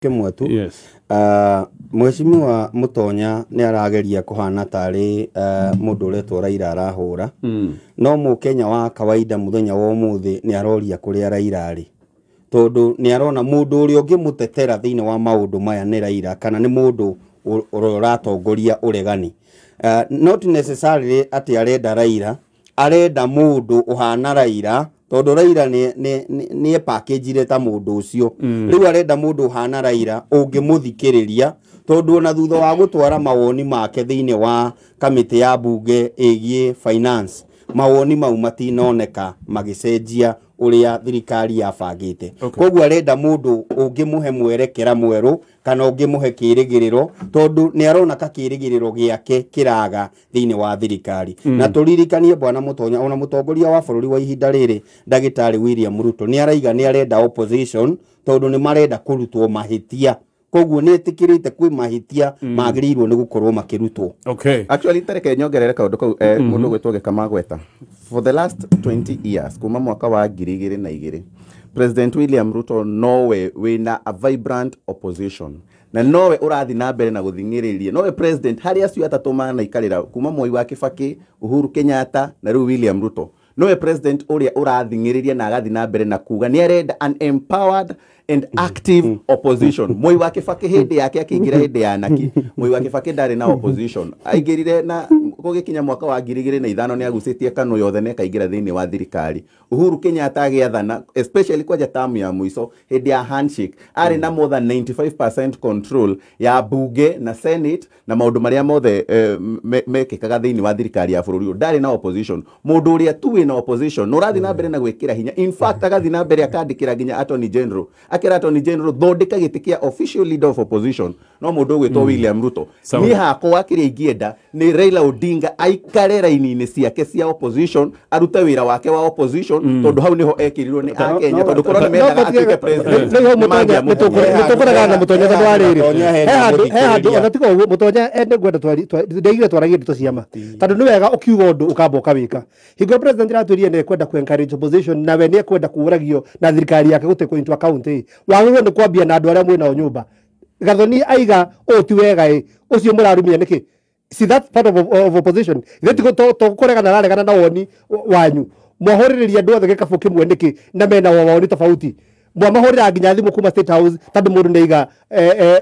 Kĩmwe tu. Yes. Mheshimiwa Mũtonya nĩ arageria kũhana tarĩ mũndũ ũretwo Raila arahũra, no mũkenya wa kawaida mũthenya wa ũmũthĩ nĩ aroria kũrĩa Raila arĩ, tondũ nĩ arona mũndũ ũrĩa ũngĩmũtetera thĩinĩ wa maũndũ maya nĩ Raila, kana nĩ mũndũ ũrĩa ũratongoria ũregani. Not necessarily atĩ arenda Raila, arenda mũndũ ũhana Raila, tondũ Raila nĩ epakĩnjire ta mũndũ ũcio. Rĩu arenda mũndũ ũhana Raila ũngĩmũthikĩrĩria, tondũ ona thutha wa gũtwara mawoni make thĩinĩ wa kamĩtĩ ya bunge ĩgiĩ finance, mawoni mau matinoneka magĩcenjia ũrĩa thirikari yabangĩte. Koguo arenda mũndũ ũngĩmũhe mwerekera mwerũ kana ũngĩmũhe kĩrĩgĩrĩro, tondũ nĩ arona ka kĩrĩgĩrĩro gĩake kĩraga thĩinĩ wa thirikari. Na tũririkanie bwana Mũtonya, ona mũtongoria wa bũrũri wa ihinda rĩrĩ ndagĩtarĩ William Ruto nĩ araiga nĩ arenda opposition, tondũ nĩ marenda kũrutwo mahĩtia. Koguo nĩ etĩkĩrĩte kwĩ mahĩtia magĩrĩirwo nĩ gũkorwo makĩrutwo. Actually, tareke nyongerere kaũndũ kau, mũndũ gwĩtwo Gĩkamagweta. For the last 20 years, kuma mwaka wa 2002, President William Ruto nowe wĩna a vibrant opposition, na nowe ũrathiĩ na mbere na gũthing'ĩrĩria, nowe president harĩ acio atatũ manaikarĩra kuma Moi wa Kibaki, Uhuru Kenyatta na rĩu William Ruto, nowe president ũrĩa ũrathing'ĩrĩria na agathiĩ na mbere na kuga nĩ arenda an empowered and active opposition. Moi wa Kibaki hĩndĩ yake akĩingĩra hĩndĩ ya Naki, Moi wa Kibaki ndarĩ na opposition, aingĩrire na gũgĩkinya mwaka wa 2005 nĩ agucĩtie KANU yothe na ĩkaingĩra thĩinĩ wa thirikari. Uhuru Kenyatta agĩathana, especially kwanja tamu ya mũico hĩndĩ ya handshake, arĩ na more than 95% control ya bunge na senate na maũndũ marĩa mothe mekĩkaga thĩinĩ wa thirikari ya bũrũri ũyũ. Ndarĩ na opposition. Mũndũ ũrĩa tu wĩna opposition na ũrathiĩ na mbere na gwĩkĩra hinya, in fact agathiĩ na mbere akandĩkĩra nginya attorney general, akĩra attorney general thondeka gĩtĩ kĩa official leader of opposition, no mũndũ ũgwĩtwo William Ruto. Sawa. Niĩ hakwa kĩrĩa ingĩenda nĩ Raila Odinga aikare raini-inĩ ciake cia opposition, arute wĩra wake wa opposition, tondũ hau nĩho ekĩrirwo nĩ Akenya, tondũ korwo nĩ mendaga atuĩke president nĩmangĩamũthurire. Nĩtũkũregana na Mũtonya tondũ wa rĩrĩ. Mũtonya He hena handũ mũthikĩrĩria. ona tiga ũguo, Mũtonya nĩngwenda ndaigire twaragie ndeto cia ma, tondũ nĩ wega ũkiuga ũndũ ũkamba ũkawĩka. Hingo president aratwĩrire nĩ ekwenda ku encourage opposition, nawe nĩ ekwenda kũũragio na thirikari yake gũtekwo into account ĩ, wagĩrĩirwo nĩ kwambia na andũ arĩa mwĩnao nyũmba. Gathoni aiga ũũ ti wega ĩ, ũcio mũrarumia nĩkĩ? See, that's part of opposition. Ithe tigo to kũregana araregana na woni wanyu. Mwahũrĩrĩria andũ othe gĩkabũ kĩmwe nĩkĩ na mena woni tofauti? Mwamahũrĩra nginya thimũ kuma State House tondũ mũndũ nĩaiga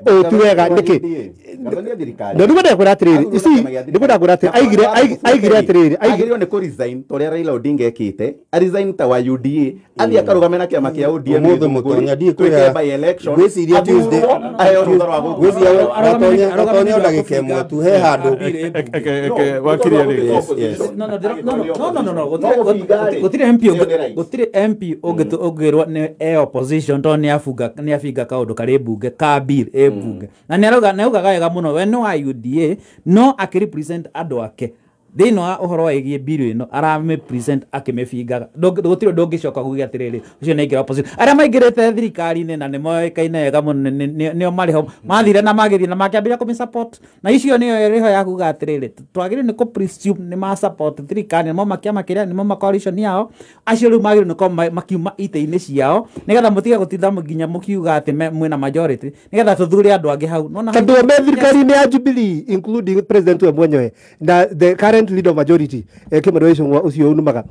ũũ ti wega nĩkĩ? Gathoni thirikari. Na nĩguo ndakwĩra atĩrĩrĩ, ici nĩguo ndakwĩra atĩrĩrĩ, aigire atĩrĩrĩ, agĩrĩirwo nĩ kũ-resign ta ũrĩa Raila Odinga ekĩte, a-resign ta wa UDA, athiĩ akarũgame na kĩama kĩa ODM Ũmũthĩ Mũtonya ndiĩ twĩke kũrĩa- by election, ngwĩciria Tuesday- athurwo, aheo rũtha rwa gũthiĩ. Ngwĩciria Gatonya ndagĩka ĩmwe tu he handũ. Wakiria rĩ. Yes. No, no, no, no, no, no, no, gũtirĩ MP gũtirĩ MP ũngĩrwo nĩ e opposition tondũ nĩ abinga kaũndũ karĩ mbunge ka bill ĩ mbunge, na nĩ arauga, nĩ augaga wega mũno we nĩ wa UDA, no akĩrepresent andũ ake thĩinĩ wa ũhoro wĩgiĩ bill ĩno aramĩpresent akĩmĩbingaga. Gũtirĩ ũndũ ũngĩcoka kuga atĩrĩrĩ ũcio nĩ aingĩra opposition. Arĩa maingĩrĩte thirikari-inĩ na nĩ moĩkaine wega mũno nĩo marĩ ho, mathire na magĩthiĩ na makĩambĩrĩria kũmĩ-support, na icio nĩyo ĩrĩho ya kuga atĩrĩrĩ twagĩrĩirwo nĩ kũ-presume nĩ ma-support thirikari, nĩmo makĩama kĩrĩa nĩmo ma coalition yao, acio rĩu magĩrĩirwo nĩ gũkorwo makiuma itĩ-inĩ ciao nĩgetha mũtige gũtinda nginya mũkiuga atĩ mwĩna majority, nĩgetha tũthure andũ angĩ hau. Nĩwona hau? Tondũ me thirikari-inĩ ya Jubilee, including president we mwenyewe na the current leader of majority, Kimani Ichung'wa ũcio unumaga,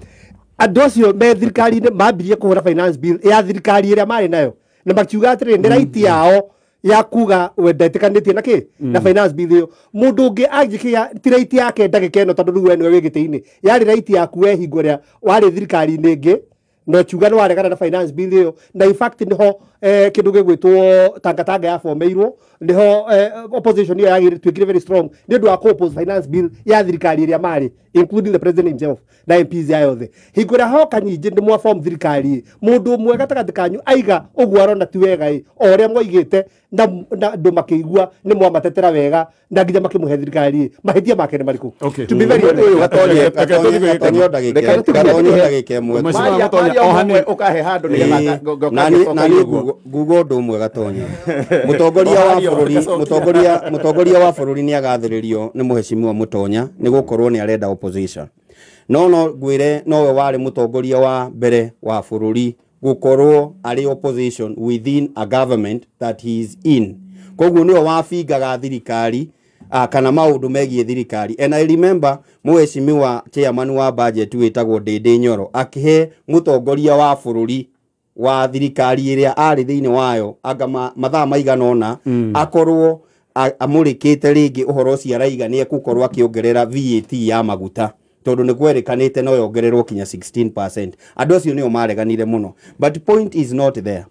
andũ acio me thirikari-inĩ mambirie kũhũra finance bill ya thirikari ĩrĩa marĩ nayo, na makiuga atĩrĩrĩ nĩ right yao ya kuga we ndetĩkanĩtie na kĩ na finance bill ĩyo. Mũndũ ũngĩ angĩkĩa ti right yake ndagĩka ĩno, tondũ rĩu we nĩwe wĩ gĩtĩ-inĩ, yarĩ right yaku we hingo ĩrĩa warĩ thirikari-inĩ ĩngĩ na ũkiuga nĩ waregana na finance bill ĩyo, na in fact nĩho kĩndũ gĩgwĩtwo tangatanga yabomeirwo, nĩho opposition ĩyo yagĩtuĩkire very strong nĩ ũndũ wa kũ-oppose finance bill ya thirikari ĩrĩa marĩ, including the president himself na MPs ya yothe. Hingo ĩrĩa hoka nyingĩ nĩ mwa-form thirikari, mũndũ ũmwe gatagatĩ kanyu aiga ũguo arona ti wega ĩ, o ũrĩa mwoigĩte na andũ makĩigua nĩ mwamatetera wega na nginya makĩmũhe thirikari ĩ, mahĩtia make nĩ marĩkũ? Okay. To be very honest. Gatonya ndagĩka ĩmwe tu. Mheshimiwa Maria- Mũtonya, Maria o hanini. ũmwe ũkahe handũ nĩgetha Nani nguga ũndũ ũmwe Gatonya, mũtongoria wa bũrũri, mũtongoria wa bũrũri nĩ agathĩrĩrio nĩ mũheshimiwa Mũtonya nĩ gũkorwo nĩ arenda opposition, no ngwĩre nowe warĩ mũtongoria wa mbere wa bũrũri Gukorwo arĩ opposition within a government that he is in. Koguo nĩwe wabingaga thirikari kana maũndũ megiĩ thirikari. And I remember mheshimiwa chairman wa budget wĩtagwo Ndĩndĩ Nyoro akĩhe mũtongoria wa bũrũri wa thirikari ĩrĩa arĩ thĩinĩ wayo anga mathaa maigana ũna akorwo amũrĩkĩte rĩngĩ ũhoro ũcio araiga nĩ egũkorwo akĩongerera VAT ya maguta tondũ nĩ kwerĩkanĩte no yongererwo kinya 16%. Andũ acio nĩo mareganire mũno, but point is not there.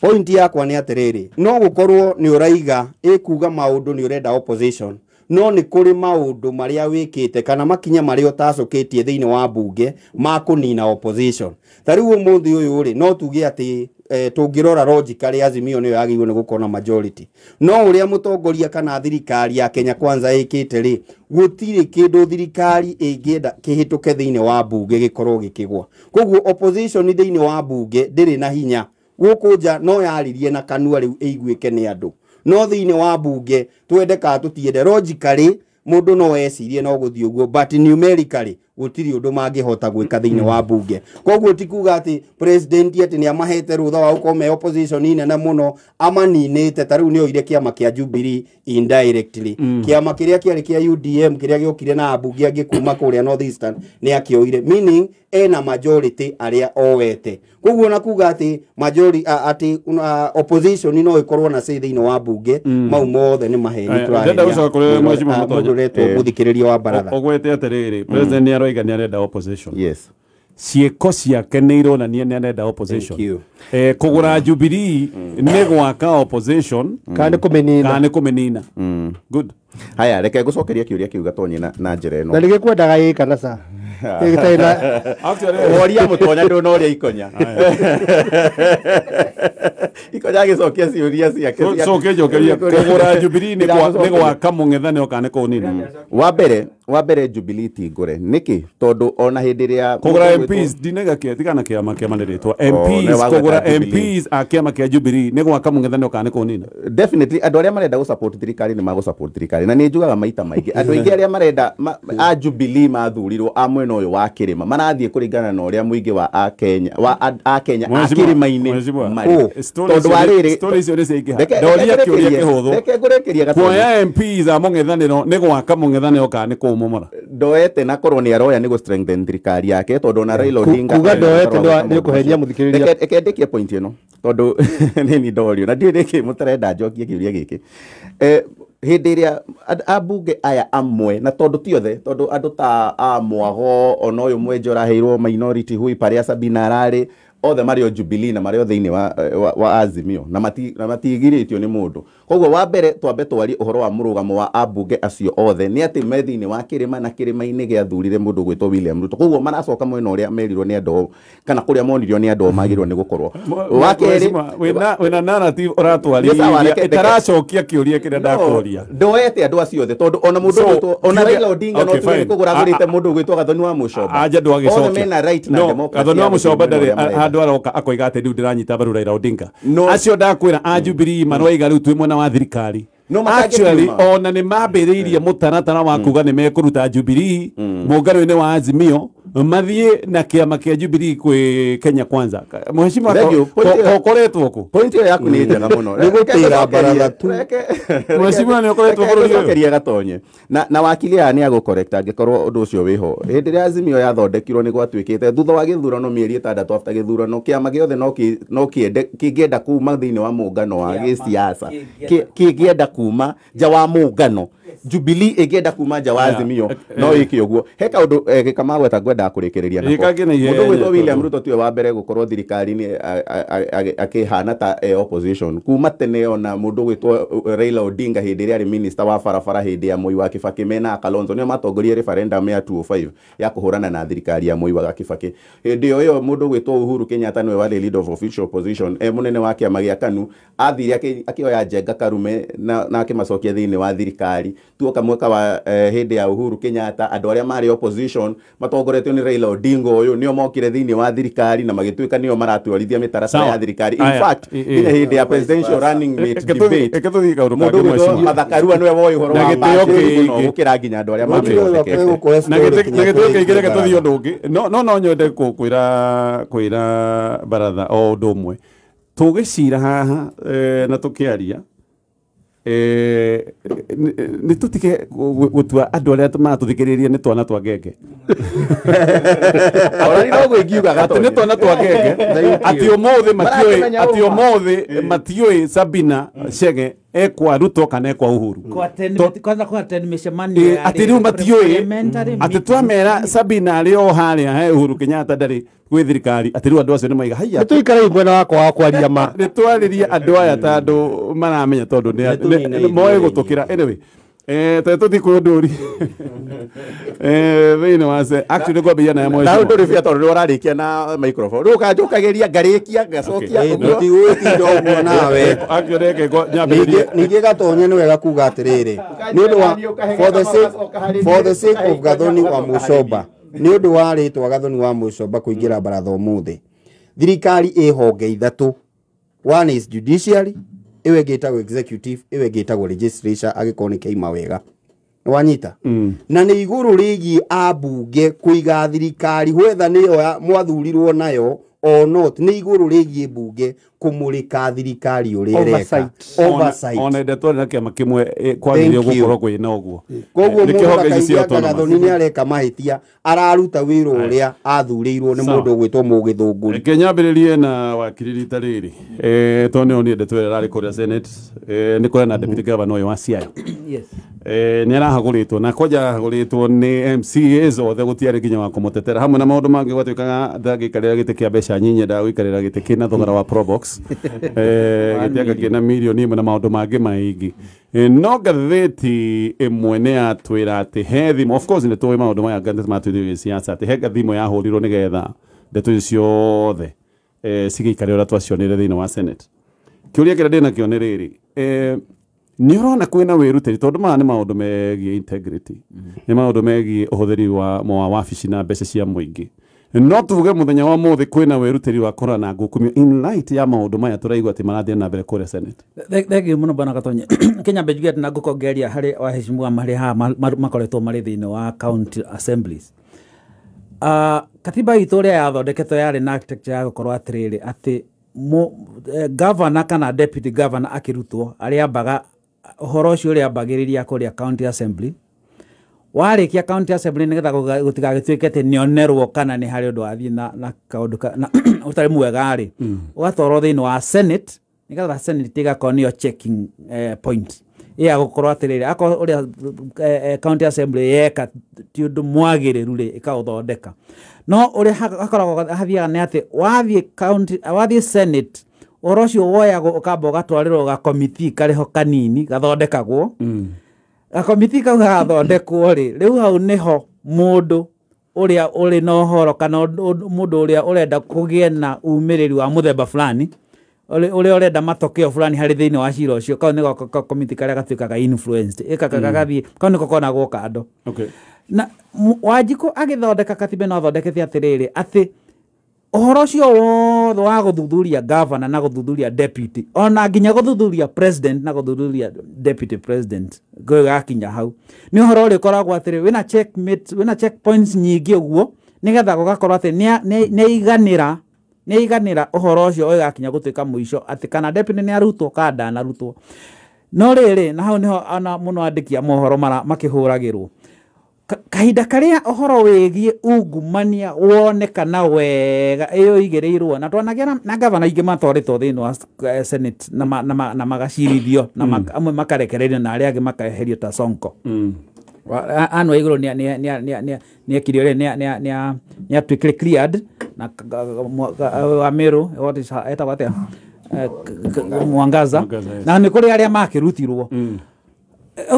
Point yakwa nĩ atĩrĩrĩ, no gũkorwo nĩ ũraiga ĩkuga maũndũ nĩ ũrenda opposition, no nĩ kũrĩ maũndũ marĩa wĩkĩte kana makinya marĩa ũtacũkĩtie thĩinĩ wa mbunge ma kũnina opposition. Ta rĩu ũmũthĩ ũyũ rĩ, no tuge atĩ tũngĩrora logically Azimio nĩyo yagĩrĩirwo nĩ gũkorwo na majority, no ũrĩa mũtongoria kana thirikari ya Kenya Kwanza ĩkĩte rĩ, gũtirĩ kĩndũ thirikari ĩngĩenda kĩhĩtũke thĩinĩ wa mbunge gĩkorwo gĩkĩgwa. Koguo opposition thĩinĩ wa mbunge ndĩrĩ na hinya. Gũkũ nja no yaririe na kanua rĩu ĩiguĩke nĩ andũ, no thĩinĩ wa mbunge twende kana tũtiende, logically mũndũ no ecirie no gũthiĩ ũguo, but numerically gũtirĩ ũndũ mangĩhota gwĩka thĩinĩ wa mbunge. Koguo ti kuga atĩ president atĩ nĩ amahete rũtha wa gũkorwo me opposition nene mũno, amaninĩte. Ta rĩu nĩ oire kĩama kĩa Jubilee indirectly, kĩama kĩrĩa kĩarĩ kĩa UDM kĩrĩa gĩokire na ambunge angĩ kuma kũrĩa North Eastern nĩ akĩoire, meaning ena majority arĩa oete. Koguo na kuga atĩ majority atĩ opposition no ĩkorwo na say thĩinĩ wa mbunge, mau mothe nĩ maheni. Ndĩrenda gũcoka kũrĩ Mheshimiwa Mũtonyo. Mũndũ ũretwo mũthikĩrĩria wa baratha. Ũgwete atĩrĩrĩ, president nĩ aroiga nĩ arenda opposition. Yes. Ciĩko ciake nĩ ironania nĩ arenda opposition. Thank you. Kũgũra Jubilee nĩ gwaka opposition kana nĩ kũmĩnina. Kana nĩ kũmĩnina. Good. Haya, reke ngũcokeria kĩũria kĩu Gatonye na njĩra ĩno. Na nĩ gĩkwendaga ĩ kana ca gĩtarĩ na Actually, Woria Mũtonya ndũnoria Ikonya. Ikonya agĩcokia ciũria ciake coke njokeria kũgũra Jubilee nĩ gwaka mũng'ethanĩro kana nĩ kũũnina. Wa mbere Jubilee ti ngũre. Nĩkĩ? Tondũ ona hĩndĩ ĩrĩa Kũgũra MPs ndinega kĩa tigana kĩama kĩama nĩ rĩtwa nĩ MPs wagweta kũgũra Jubilee. MPs a kĩama kĩa Jubilee nĩ gwaka mũng'ethanĩro kana nĩ kũũnina. Definitely andũ arĩa marenda gũ-support thirikari nĩ magũ-support thirikari, na nĩ njugaga maita maingĩ andũ aingĩ arĩa marenda a Jubilee mathurirwo a mwena ũyũ wa kĩrĩma marathiĩ kũringana na ũrĩa mũingĩ wa a Kenya wa a Kenya a kĩrĩma-inĩ marĩ. Story Tondũ wa rĩrĩ, story icio nĩ ciaingĩha. Reke Ndoria kĩũria kĩhũthũ. Reke ngũrĩkĩrie Gatonye. Kuoya MPs a mũng'ethanĩro nĩ gwaka mũng'ethanĩro kana nĩ kũũmomora. Ndoete na korwo nĩ aroya nĩ gũ strengthen thirikari yake, tondũ ona Raila Odinga Kuga arenda ndoete gũkorwo agĩka nĩ ũkũhenia maũndũ macio. mũthikĩrĩria. Reke ndĩkie point ĩno tondũ nĩ niĩ ndorio na ndiũĩ nĩkĩ mũtarenda njokie kĩũria gĩkĩ. Hĩndĩ ĩrĩa ambunge aya amwe, na tondũ ti othe, tondũ andũ ta a Mwago ona ũyũ Mwenje ũraheirwo minority whip arĩa Sabina ararĩ, othe marĩ o Jubilee na marĩ o thĩinĩ wa Azimio na matigirĩtio nĩ mũndũ. Koguo wa mbere twambe twarie ũhoro wa mũrũgamo wa ambunge acio othe nĩ atĩ me thĩinĩ wa kĩrĩma na kĩrĩma-inĩ gĩathurire mũndũ gwĩtwo William Ruto. Koguo maracoka mwena ũrĩa merirwo nĩ andũ ao, kana kũrĩa monirio nĩ andũ ao magĩrĩirwo nĩ gũkorwo. Wa kerĩ, Wĩna narrative Nĩ sawa, ũratwarithia ĩtaracokia kĩũria kĩrĩa ndakũria. Ndoete andũ acio othe tondũ ona mũndũ So, ũgwĩtwo ona kiuge- Raila Odinga no okay, tuge nĩ fine. kũgũra agũrĩte mũndũ ũgwĩtwo Gathoni wa Mũcomba. Anja ndwagĩcokia. Othe mena right na No, democracy Gathoni wa ya gũthiĩ Mũcomba mwena ndarĩ ũrĩa marenda. handũ aroka akoiga atĩ rĩu ndĩranyita mbaru Raila Odinga. No. Acio ndakwĩra a Jubilee maroiga rĩu twĩ mwena wa thirikari. No Actually matangĩkiuma. ona nĩ mambĩrĩirie mũtaratara wa kuga nĩ mekũruta Jubilee mũngano-inĩ wa Azimio mathiĩ na kĩama kĩa Jubilee kwĩ Kenya Kwanza. Mheshimiwa Thank you. Point ĩyo- kokoretwo kũ? Point ĩyo yaku nĩ njega mũno. Nĩ gũtĩra baratha tu. Mheshimiwa nĩ ũkoretwo bũrũri ũyũ. Reke Gatonye. Na wakili aya nĩ agũcorrect angĩkorwo ũndũ ũcio wĩho. Hĩndĩ ĩrĩa Azimio yathondekirwo nĩ gwatuĩkĩte thutha wa gĩthurano mĩeri 6 after gĩthurano kĩama gĩothe no kĩende kĩngĩenda kuma thĩinĩ wa mũngano wa gĩsiasa. Kĩngĩenda kuma nja wa mũngano. Jubilee ĩngĩenda kuma nja wa Aya, Azimio no ĩke ũguo. He kaũndũ gĩkamagweta ngwendaga kũrĩkĩrĩria nako. Ĩka nginya ihenya Mũndũ ũgwĩtwo William tondũ- Ruto tiwe wa mbere gũkorwo thirikari-inĩ akĩhana ta opposition kuma tene. Ona mũndũ ũgwĩtwo Raila Odinga hĩndĩ ĩrĩa arĩ minister wa barabara hĩndĩ ya Moi wa Kibaki mena Kalonzo nĩo matongorie referendum ya 2005 ya kũhũrana na thirikari ya Moi wa Kibaki. Hĩndĩ ĩyo ĩyo mũndũ ũgwĩtwo Uhuru Kenyatta nĩwe warĩ leader of official opposition, mũnene wa kĩama gĩa KANU, athire akĩoya Njenga Karume na akĩmacokia thĩinĩ wa thirikari. Tuoka mwaka wa hĩndĩ ya Uhuru Kenyatta andũ arĩa marĩ opposition matongoretio matongoretio nĩ Raila Odinga ũyũ nĩo mokire thĩinĩ wa thirikari na magĩtuĩka nĩo maratwarithia mĩtaratara Sawa. ya thirikari. In Aya. fact, nginya hĩndĩ ya presidential running mate debate, Reke tũthiĩ kaũndũ mũndũ kangĩ ũgwĩtwo mheshimiwa. Martha Karua nĩwe woĩ ũhoro Na wa gĩtĩo budget mũno kĩingĩ. gũkĩra nginya andũ arĩa Gũtirĩ mamĩthondekete. gũkũhe Na story gĩtĩ kĩingĩ reke kinya tũthiĩ ũndũ ũngĩ. No nyende kwĩra baratha o ũndũ ũmwe tũgĩcira haha na tũkĩaria, nĩ tũtige gũtua andũ arĩa maratũthikĩrĩria nĩ twana twa ngenge. Ona niĩ noguo ingiuga. Atĩ nĩ twana twa ngenge, atĩ ũmũthĩ matiũĩ, Marakĩmenya atĩ ũma. ũmũthĩ matiũĩ Sabina Chege ekwa Ruto kana ekwa Uhuru. Kwanza kwa attend mĩcemanio ya Atĩ rĩu matiũĩ parliamentary atĩ meetings. twamera Sabina arĩ o harĩa he Uhuru Kenyatta ndarĩ gwĩ thirikari, atĩ rĩu andũ acio nĩ maiga haiya. Nĩ tũikarei mwena wakwa wa kwaria ma. Nĩ twarĩrie andũ aya ta andũ maramenya tondũ Nĩ tũnine moĩ ithuĩ. Gũtũkĩra anyway, tondũ tũthiĩ kwĩ ũndũ thĩinĩ wa se actually ngwambĩrĩria naye Na hau mheshimiwa. ndũrĩ bia tondũ nĩ ũrarĩkia na microphone rĩu ũkanjũkagĩria ngarĩkia ngacokia ũguo. Tũtigwĩtinda ũguo nawe. Actually reke nyambĩrĩrie. Ningĩ Gatonye nĩ wega kuga atĩrĩrĩ, nĩ ũndũ wa for the sake of Gathoni wa Mũcomba, nĩ ũndũ wa rĩtwa Gathoni wa Mũcomba kũingĩra baratha ũmũthĩ, thirikari ĩ honge ithatũ. One is judiciary, ĩyo ĩngĩ ĩtagwo executive, ĩyo ĩngĩ ĩtagwo legislature angĩkorwo nĩ kĩaima wega. Wanyita na nĩ igũrũ rĩgiĩ ambunge kũiga thirikari whether nĩyo mwathurirwo nayo or not, nĩ igũrũ rĩgiĩ mbunge kũmũrĩka thirikari ũrĩa ĩreka. Oversight. Oversight. Ona ende twarĩ na kĩama kĩmwe, kwagĩrĩire Thank you. gũkorwo kwĩna ũguo. Koguo Nĩkĩo mũndũ honge ici cia ndakaigue anga autonomous. Gathoni nĩ areka mahĩtia, araruta wĩra ũrĩa athurĩirwo nĩ Sawa. mũndũ ũgwĩtwo Mũgĩthũngũri. Reke nyambĩrĩrie na wakiri rita rĩrĩ, tondũ nĩo niĩ ndeto ĩrĩa ĩrarĩ kũrĩa Senate, nĩ kũrĩa na deputy governor ũyũ wa Siaya. Yes. Nĩ arahagũrĩtwo na kwanja arahagũrĩtwo nĩ MCAs othe, gũtiarĩ nginya wa kũmũtetera hamwe na maũndũ mangĩ gwatuĩkaga ndangĩikarĩra gĩtĩ kĩa mbeca nyinyi, endaga gũikarĩra gĩtĩ kĩna thogora wa Probox, gĩtĩ anga kĩna mirioni 1 na maũndũ mangĩ maingĩ. No ngathĩti ĩmwe nĩ yatwĩra atĩ he thimũ, of course nĩ tũĩ maũndũ maya ngathĩti matwĩrĩire siasa, atĩ he thimũ yahũrirwo nĩgetha ndeto icio ciothe cigĩikare ũrĩa twacionire thĩinĩ wa Senate. Kĩũria kĩrĩa ndĩnakĩo nĩ rĩrĩ, nĩ ũrona kwĩna wĩrutĩri, tondũ maya nĩ maũndũ megiĩ integrity, nĩ maũndũ megiĩ ũhũthĩri wa wabici na mbeca cia mũingĩ, no tuge mũthenya wa mũthĩ kwĩna wĩrutĩri wa kũrora na ngukumio in light ya maũndũ maya tũraigua atĩ marathiĩ na mbere kũrĩa Senate? Thengiũ mũno bwana Gatonye. Kenya mbe njuge atĩ na ngũkongeria harĩ waheshimiwa marĩ haha makoretwo marĩ thĩinĩ wa county assemblies. Katiba itũ ũrĩa yathondeketwo yarĩ na architecture ya gũkorwo atĩrĩrĩ atĩ governor kana deputy governor akĩrutwo arĩambaga ũhoro ũcio ũrĩambagĩrĩria kũrĩa county assembly, warĩkia county assembly nĩgetha gũtigagĩtuĩke atĩ nĩonerwo kana nĩ harĩ ũndũ wathiĩ na kaũndũ na ũtarĩ mwega rĩ, ũgatwarwo thĩinĩ wa Senate nĩgetha Senate ĩgakorwo nĩyo checking point ya gũkorwo atĩrĩrĩ akorwo ũrĩa county assembly yeka ti ũndũ mwagĩrĩru rĩ, ĩkaũthondeka. No ũrĩa hakoragwo hathiaga nĩ atĩ wathiĩ county, wathiĩ Senate, ũhoro ũcio woyagwo ũkamba ũgatwarĩrwo gakomiti karĩho kanini gathondekagwo. Gakomiti kau gagathondekwo rĩ, rĩu hau nĩho mũndũ ũrĩa ũrĩ na ũhoro kana mũndũ ũrĩa ũrenda kũgĩe na umĩrĩru wa mũthemba fulani, ũrĩa ũrenda matokeo fulani harĩ thĩinĩ wa cira ũcio, kau nĩko komiti karĩa gatuĩkaga influenced ĩkagathiĩ, kau nĩko konagwo kando. Na Wanjikũ agĩthondeka katiba ĩno athondekete atĩrĩrĩ atĩ ũhoro ũcio wothe wa gũthuthuria governor na gũthuthuria deputy ona nginya gũthuthuria president na gũthuthuria deputy president gũgakinya hau nĩ ũhoro ũrĩa ũkoragwo atĩrĩ wĩna checkmate, wĩna checkpoints nyingĩ ũguo nĩgetha gũgakorwo atĩ nĩaiganĩra ũhoro ũcio ũgakinya gũtuĩka mũico atĩ kana deputy nĩ arutwo kana ndanarutwo. No rĩrĩ, na hau nĩho ona mũno andĩki a mohoro makĩhũragĩrwo kahinda karĩa ũhoro wĩgiĩ ungumania wonekana wega ĩyo igĩrĩirwo na twanagĩa na gavana ingĩ matwarĩtwo thĩinĩ wa Senate na magacirithio na amwe makarekererio na arĩa angĩ makaeherio ta Sonko. Anne Waigũrũ nĩ ekire ũrĩa nĩ atuĩkire cleared na wa Meru, what is her, etagwo atĩa? Mwangaza. Mwangaza, yes. Na nĩ kũrĩ arĩa makĩrutirwo.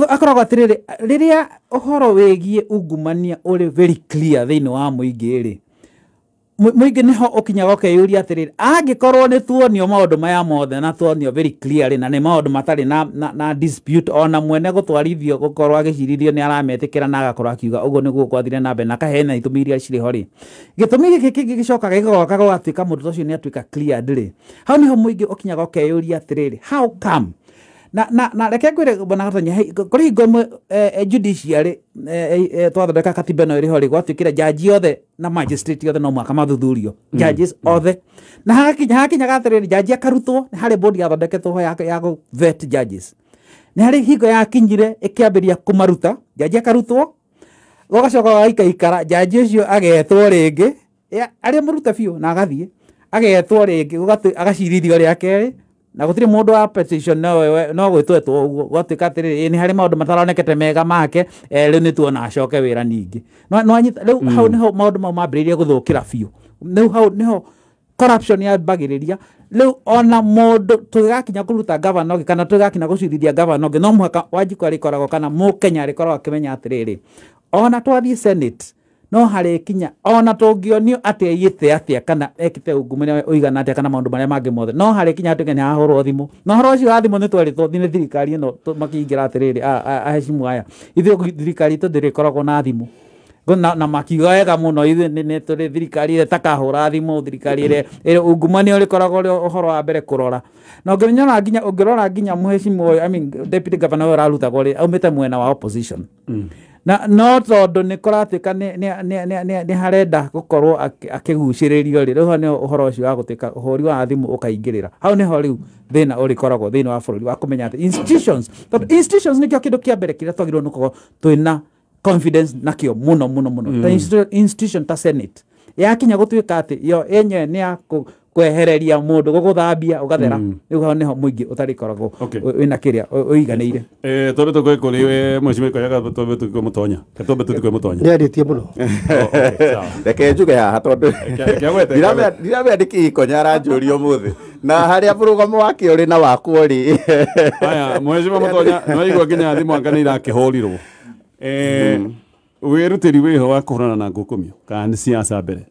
Akoragwo atĩrĩrĩ rĩrĩa ũhoro wĩgiĩ ungumania ũrĩ very clear thĩinĩ wa mũingĩ rĩ. Mũingĩ nĩho ũkinyaga ũkeyũria atĩrĩrĩ, angĩkorwo nĩ tuonio maũndũ maya mothe na tuonio very clearly na nĩ maũndũ matarĩ na dispute, ona mwene gũtwarithio gũkorwo agĩcirithio nĩ arametĩkĩra na agakorwo akiuga ũguo nĩguo gwathire na mbere na akaheana itũmi iria cirĩ ho rĩ, gĩtũmi gĩkĩ kĩngĩ gĩcokaga gĩgoka gũgatuĩka mũndũ ta ũcio nĩ atuĩka cleared rĩ, hau nĩho mũingĩ ũkinyaga ũkeyũria atĩrĩrĩ, how come? Na reke ngwĩre bwana Gatonya, kũrĩ hingo ĩmwe judiciary twathondeka katiba ĩno ĩrĩ ho rĩ, gwatuĩkire jaji othe na magistrate othe no mũhaka mathuthurio, judges othe, na hakinyaga atĩrĩrĩ, jaji akarutwo, nĩ harĩ board yathondeketwo ho ya gũ vet judges, nĩ harĩ hingo yakinyire ĩkĩambĩrĩria kũmaruta, jaji akarutwo, gũgacoka gũgaikaikara, jaji ũcio agetwo rĩngĩ, arĩa mũrute biũ na agathiĩ agetwo rĩngĩ, agacirithio rĩa kerĩ, na gũtirĩ mũndũ wa petition no gwĩtwetwo ũguo, gwatuĩka atĩrĩrĩ, nĩ harĩ maũndũ mataronekete mega make, rĩu nĩ tuona acoke wĩra ningĩ. Rĩu hau nĩho maũndũ mau mambĩrĩirie gũthũkĩra biũ, rĩu hau nĩho corruption yambagĩrĩria. Rĩu ona mũndũ tũgĩgakinya kũruta governor ũngĩ kana tũgĩgakinya gũcirithia governor ũngĩ, no mũhaka Wanjikũ arĩkoragwo kana Mũkenya arĩkoragwo akĩmenya atĩrĩrĩ, ona twathiĩ Senate no harĩkinya ona tũngĩonio atĩ aiyĩte atĩa kana ekĩte ungumania ũigana atĩa kana maũndũ marĩa mangĩ mothe, no harĩkinya atuĩke nĩ hahũrwo thimũ, na ũhoro ũcio wa thimũ nĩ twerĩtwo nĩ thirikari ĩno makĩingĩra atĩrĩrĩ, aheshimu aya, ithuĩ thirikari itũ ndĩrĩkoragwo na thimũ, na makiuga wega mũno, ithuĩ nĩ tũrĩ thirikari ĩrĩa ĩtakahũra thimũ, thirikari ĩrĩa ungumania ũrĩkoragwo ũrĩ ũhoro wa mbere kũrora. Na ũngĩrora nginya mũheshimu ũyũ, I mean deputy governor ũyũ ũrarutagwo rĩ, aumĩte mwena wa opposition, na no tondũ nĩ kũratuĩka nĩ harenda gũkorwo akĩgucĩrĩrio rĩ, rĩu hau nĩho ũhoro ũcio wa gũtuĩka ũhũri wa thimũ ũkaingĩrĩra, hau nĩho rĩu thĩna ũrĩkoragwo thĩinĩ wa bũrũri wa kũmenya atĩ institutions, tondũ institutions nĩkĩo kĩndũ kĩa mbere kĩrĩa twagĩrĩirwo nĩ gũkorwo twĩna confidence nakĩo mũno mũno mũno. Ta institution ta Senate yakinya gũtuĩka atĩ yo yenyewe nĩ ya kwehereria mũndũ gũgũthambia ũgathera, rĩu hau nĩho mũingĩ ũtarĩkoragwo wĩna kĩrĩa ũiganĩire. Twambe tũkwe kũrĩ mheshimiwa Koyaga, twambe tũkwe Mũtonya, twambe tũkwe Mũtonya. Nĩarĩtie mũno. Reke njuge haha tondũ ndiramenya nĩkĩ Ikonya aranjũria ũmũthĩ na harĩa mũrũgamo wake ũrĩ na wakwa rĩ. Aya mheshimiwa Mũtonya, nĩwaigua nginya thimũ anga nĩ irakĩhũrirwo. Wĩrutĩri wĩho wa kũhũrana na ngukumio kana nĩ siasa mbere?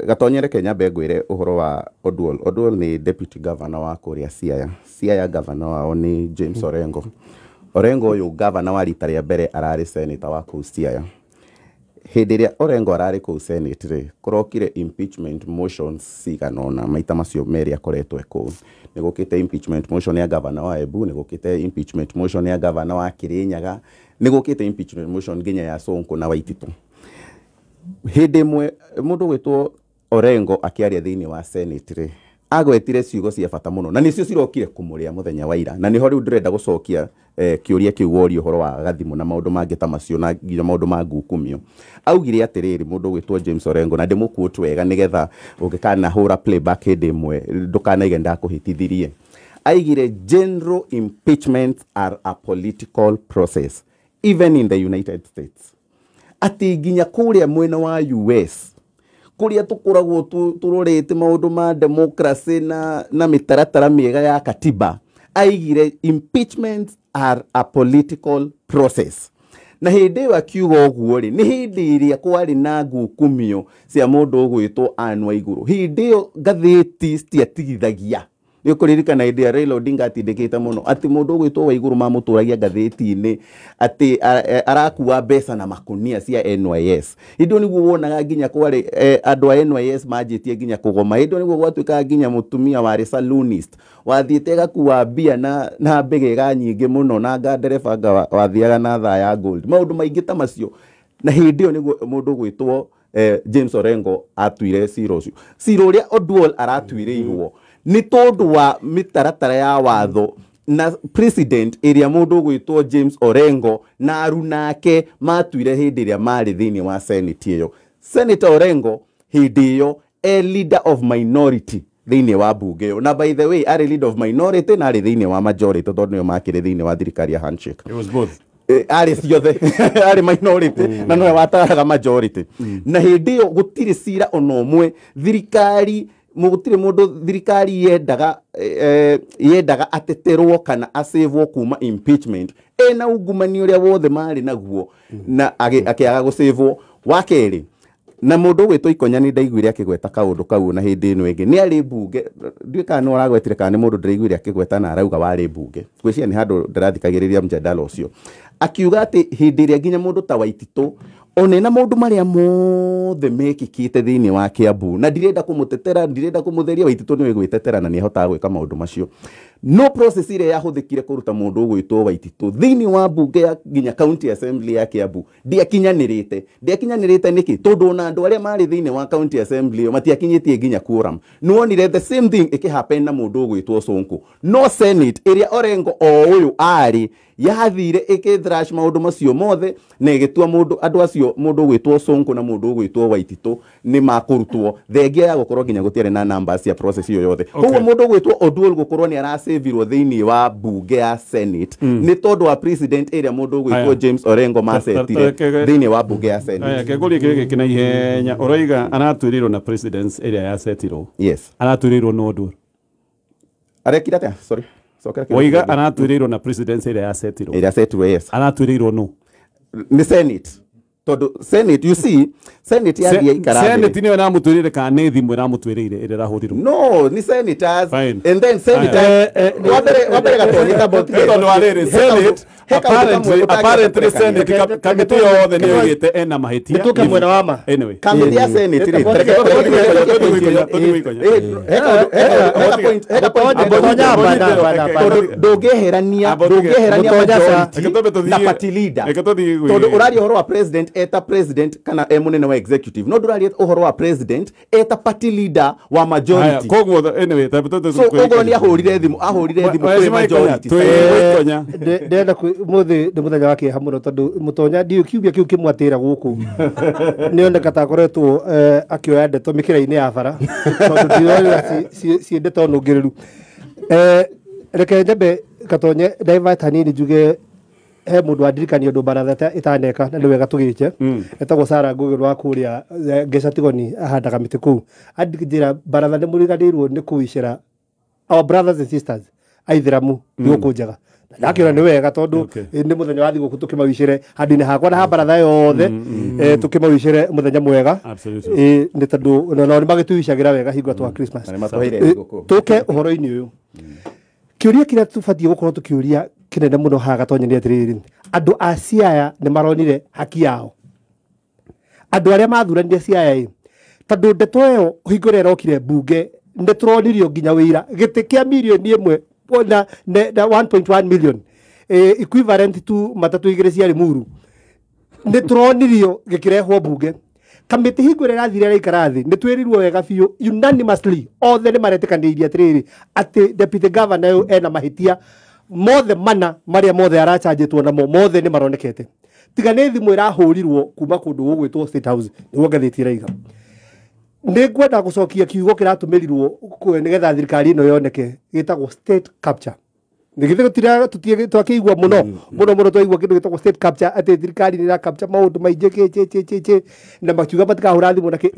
Gatonye reke nyambe ngwĩre ũhoro wa Oduol. Oduol nĩ deputy governor wa kũrĩa Siaya. Siaya governor wao nĩ James Orengo. Orengo ũyũ governor wa rita rĩa mbere ararĩ senator wa kũu Siaya. Hĩndĩ ĩrĩa Orengo ararĩ kũu Senate rĩ, kũrokire impeachment motions cigana ũna maita macio merĩ akoretwo e kũu. Nĩ gũkĩte impeachment motion ya governor wa Embu, nĩ gũkĩte impeachment motion ya governor wa Kirinyaga, nĩ gũkĩte impeachment motion nginya ya Sonko na Waititu. Hĩndĩ ĩmwe mũndũ gwĩtwo Orengo akĩaria thĩinĩ wa Senate rĩ, agwetire ciugo cia bata mũno na nĩcio cirokire kũmũrĩa mũthenya wa ira, na nĩho rĩu ndĩrenda gũcokia kĩũria kĩu woria ũhoro wa gathimũ na maũndũ mangĩ ta macio na nginya maũndũ ma ngukumio. Augire atĩrĩrĩ mũndũ gwĩtwo James Orengo, na ndĩmũquote wega nĩgetha ũngĩkanahũra playback hĩndĩ ĩmwe ndũkanaige ndakũhĩtithirie. Aigire, general impeachments are a political process even in the United States. Atĩ nginya kũrĩa mwena wa US kũrĩa tũkoragwo tũrorete maũndũ ma democracy na mĩtaratara mĩega ya katiba, aigire impeachments are a political process. Na hĩndĩ ĩyo akiuga ũguo rĩ, nĩ hĩndĩ ĩrĩa kwarĩ na ngukumio cia mũndũ ũgwĩtwo Anne Waigũrũ. Hĩndĩ ĩyo ngathĩti citiatigithagia. Nĩ ũkũririkana hĩndĩ ya Raila Odinga atindĩkĩte mũno atĩ mũndũ ũgwĩtwo Waigũrũ mamũtũragia ngathĩti-inĩ atĩ arakua mbeca na makunia cia NYS. Hĩndĩ ĩyo nĩguo wonaga nginya kwarĩ andũ a NYS manjĩtie nginya kũgoma. Hĩndĩ ĩyo nĩguo gwatuĩkaga nginya mũtumia warĩ saloonist wathiĩte agakua mbia na mbegega nyingĩ mũno na anga ndereba anga wathiaga na thaa ya gold, maũndũ maingĩ ta macio. Na hĩndĩ ĩyo nĩguo mũndũ ũgwĩtwo James Orengo atuire cira ũcio. Cira ũrĩa Oduol aratuĩrĩirwo nĩ tondũ wa mĩtaratara ya watho na president ĩrĩa mũndũ ũgwĩtwo James Orengo na arunake matuire hĩndĩ ĩrĩa marĩ thĩinĩ wa Senate ĩyo. Senator Orengo hĩndĩ ĩyo e leader of minority thĩinĩ wa bunge ĩyo, na by the way arĩ leader of minority na arĩ thĩinĩ wa majority tondũ nĩo makĩrĩ thĩinĩ wa thirikari ya handshake. It was both. Arĩ ciothe arĩ minority na nowe wataraga majority. Na hĩndĩ ĩyo gũtirĩ cira ona ũmwe thirikari gũtirĩ mũndũ thirikari yendaga ateterwo kana acĩvwo kuma impeachment ena ungumania ũrĩa wothe marĩ naguo na akĩaga gũcĩvwo. Wa kerĩ, Na mũndũ ũgwĩtwo Ikonya nĩ ndaiguire akĩgweta kaũndũ kau na hĩndĩ ĩno ĩngĩ nĩ arĩ mbunge, ndiũĩ kana nĩ ũragwetire kana nĩ mũndũ ndĩraiguire akĩgweta na arauga warĩ mbunge. Ngwĩciria nĩ handũ ndĩrathikagĩrĩria mjadala ũcio, akiuga atĩ hĩndĩ ĩrĩa nginya mũndũ ta Waititũ one na maũndũ marĩa mothe mekĩkĩte thĩinĩ wa Kiambu, na ndirenda kũmũtetera, ndirenda kũmũtheria, Waititũ nĩwe gwĩtetera na nĩahotaga gwĩka maũndũ macio, no process ĩrĩa yahũthĩkire kũruta mũndũ ũgwĩtwo Waititũ thĩinĩ wa mbunge ya nginya county assembly ya Kiambu ndiakinyanĩrĩte. Ndiakinyanĩrĩte nĩkĩ? Tondũ ona andũ arĩa marĩ thĩinĩ wa county assembly ĩyo matiakinyĩtie nginya quorum. Nĩwonire the same thing ĩkĩhappen na mũndũ ũgwĩtwo Sonko, no Senate ĩrĩa Orengo o ũyũ arĩ yathire ĩkĩthrash maũndũ macio mothe na ĩgĩtua mũndũ andũ acio, mũndũ ũgwĩtwo Sonko na mũndũ ũgwĩtwo Waititũ nĩ makũrutwo thengia ya gũkorwo nginya gũtiarĩ na numbers cia process ĩyo yothe. Koguo mũndũ ũgwĩtwo Oduol gũkorwo nĩ arasavirwo thĩinĩ wa mbunge ya Senate nĩ tondũ wa president ĩrĩa mũndũ ũgwĩtwo Aya. James Orengo macetire thĩinĩ wa mbunge ya Senate. Aya, kengũrie kĩrĩa gĩkĩ na ihenya. Ũroiga aratwĩrĩirwo na presidents ĩrĩa yacetirwo? Yes. Aratwĩrĩirwo no Oduor? Arekire atĩa? Sorry, cokera kĩũria Woiga kĩngĩ. aratwĩrĩirwo na presidents ĩrĩa yacetirwo? Ĩrĩa cetirwo, yes. Aratwĩrĩirwo no? Nĩ Senate, tondũ Senate, you see, Senate yathiĩ ikara thĩ. Senate nĩyo ĩramũtwĩrĩire kana nĩ thimũ ĩramũtwĩrĩire ĩrĩa ĩrahũrirwo? No, ni senators. Fine. And then senators, wambere gatonye Nĩ tondũ wa rĩrĩ, Senate apparently Senate kamĩtĩ yothe nĩ yoigĩte ena mahĩtia. Nĩtũke mwena wa ma. Anyway. Kamĩtĩ ya Senate rĩ, tondũ ndũngĩeherania majority na party leader, tondũ ũraria ũhoro wa president eta president kana e mũnene wa executive, no ndũraria ũhoro wa president eta party leader wa majority. Koguo anyway, so ũguo nĩ ahũrire thimũ, ahũrire thimũ kũrĩ majority. Ndĩrenda mũthĩ nĩ mũthenya wa kĩeha mũno tondũ mũtonya ndiũ kiumia kĩu kĩmwatĩra gũkũ nĩoneka ta akoretwo akĩoya ndeto mĩkĩra-inĩ ya bara tondũ ndirona ciĩ ndeto nũngĩrĩru. Reke nyambe gatonye divert hanini njuge he mũndũ wandirikania ũndũ baratha ĩtaneka na nĩ wega tũgĩke, etagwo Sarah Ngũgĩ wa kũrĩa Ngeca Tigoni, ahandaga mĩtĩ kũu. Anjĩra baratha nĩ mũriganĩirwo nĩ kũicĩra our brothers and sisters aithĩramu thigũkũ njega. Na ndakĩona nĩ wega tondũ nĩ mũthenya wa thigũkũ tũkĩmawicĩre handũ-inĩ hakwa na ha baratha yothe, tũkĩmawicĩre mũthenya mwega. Nĩ tondũ nao nĩ magĩtũwicagĩra wega hingo twa Christmas. Na nĩ matũheire thigũkũ. Tũke ũhoro-inĩ ũyũ, kĩũria kĩrĩa tũbatiĩ gũkorwo tũkĩũria kĩnene mũno haha gatonye nĩ atĩrĩrĩ, andũ a Siaya nĩ maronire haki yao, andũ arĩa mathuranire Siaya ĩ, tondũ ndeto ĩyo hingo ĩrĩa ĩrokire mbunge nĩ tũronirio nginya wĩira gĩtĩ kĩa mirioni ĩmwe na 1.1 million, equivalent to matatũ igĩrĩ cia Limuru, nĩ tũronirio gĩkĩrehwo mbunge. Kamĩtĩ hingo ĩrĩa ĩrathire ĩraikara thĩ nĩ twĩrirwo wega biũ unanimously othe nĩ maretĩkanĩirie atĩrĩrĩ atĩ deputy governor ũyũ ena mahĩtia mothe mana marĩa mothe arachanjĩtwo namo mothe nĩ maronekete, tiga nĩ thimũ ĩrahũrirwo kuma kũndũ gũgwĩtwo State House nĩguo ngathĩti ĩraiga. Nĩ ngwenda gũcokia kiugo kĩratũmĩrirwo nĩgetha thirikari ĩno yoneke gĩtagwo state capture. Nĩgithĩ twakĩigua mũno mũno mũno, twaigua kĩndũ gĩtagwo state capture atĩ thirikari nĩ ĩra capture maũndũ maingĩ kĩ kĩ kĩ kĩ kĩ na makiuga matikahũra thimũ na kĩ.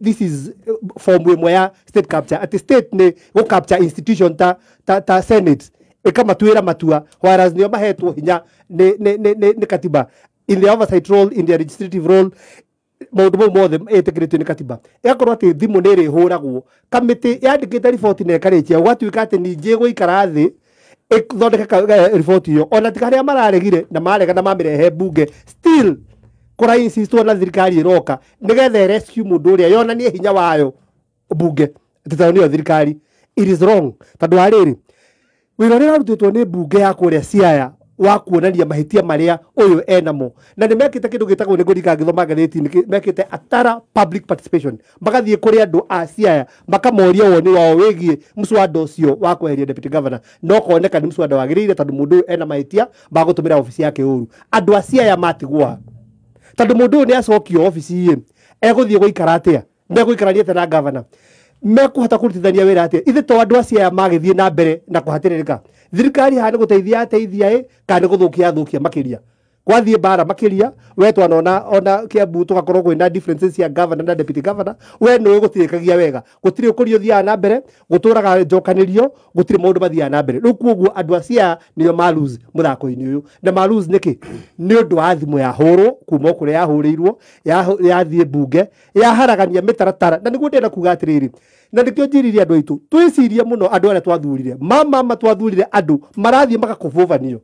This is form ĩmwe ya state capture, atĩ state nĩ gũ capture institution ta Senate ĩkamatuĩra matua, whereas nĩo mahetwo hinya nĩ katiba in their oversight role, in their legislative role, maũndũ mau mothe ĩtĩkĩrĩtio nĩ katiba. Ĩgakorwo atĩ thimũ nĩ ĩrĩhũragwo, kamĩtĩ yandĩkĩte riboti na ĩkarĩkia, gũgatuĩka atĩ ningĩ ĩgũikara thĩ ĩthondeke riboti ĩyo, ona tiga arĩa mararegire na marega na mamĩrehe mbunge, still kũra insistwo na thirikari ĩroka nĩgetha rescue mũndũ ũrĩa yonanie hinya wayo mbunge atĩ tondũ nĩyo thirikari. It is wrong, tondũ wa rĩrĩ wĩra ũrĩa ũrarutĩtwo nĩ mbunge ya kũrĩa Siaya wa kuonania mahĩtia marĩa ũyũ enamo, na nĩ mekĩte kĩndũ gĩtagwo nĩ ngũrika ngĩthoma ngathĩti-inĩ, mekĩte atara public participation, magathiĩ kũrĩ andũ a Siaya makamoria woni wao wĩgiĩ mswada ũcio wa kweheria deputy governor, no koneka nĩ mswada wagĩrĩire tondũ mũndũ ũyũ ena mahĩtia ma gũtũmĩra obici yake ũru. Andũ a Siaya matigwa tondũ mũndũ ũyũ nĩ acokio obici ĩ egũthiĩ gũikara atĩa, megũikarania na governor, mekũhota kũrutithania wĩra atĩa? Ithe to andũ a Siaya magĩthiĩ na mbere na kũhatĩrĩrĩka, thirikari haha nĩ gũteithia ateithia ĩ kana nĩ gũthũkia athũkia makĩria? Kwathiĩ mbara makĩria, we twanona ona Kiambu tũgakorwo kwĩna differences cia governor na deputy governor. We nĩũĩ gũtirĩkagia wega, gũtirĩ ũkũria ũthiaga na mbere, gũtũraga njokanĩrio, gũtirĩ maũndũ mathiaga na mbere. Rĩu koguo andũ a Siaya nĩo ma lose mũthako-inĩ ũyũ. Na ma lose nĩkĩ? Nĩ ũndũ wa thimũ yahũrwo kuma o kũrĩa yahũrĩirwo, yathiĩ mbunge, yaharagania mĩtaratara. Na nĩguo ndĩrenda kuga atĩrĩrĩ, na nĩkĩo njĩrire andũ aitũ twĩcirie mũno andũ arĩa twathurire. Mama twathurire andũ marathiĩ magakũbũbanio.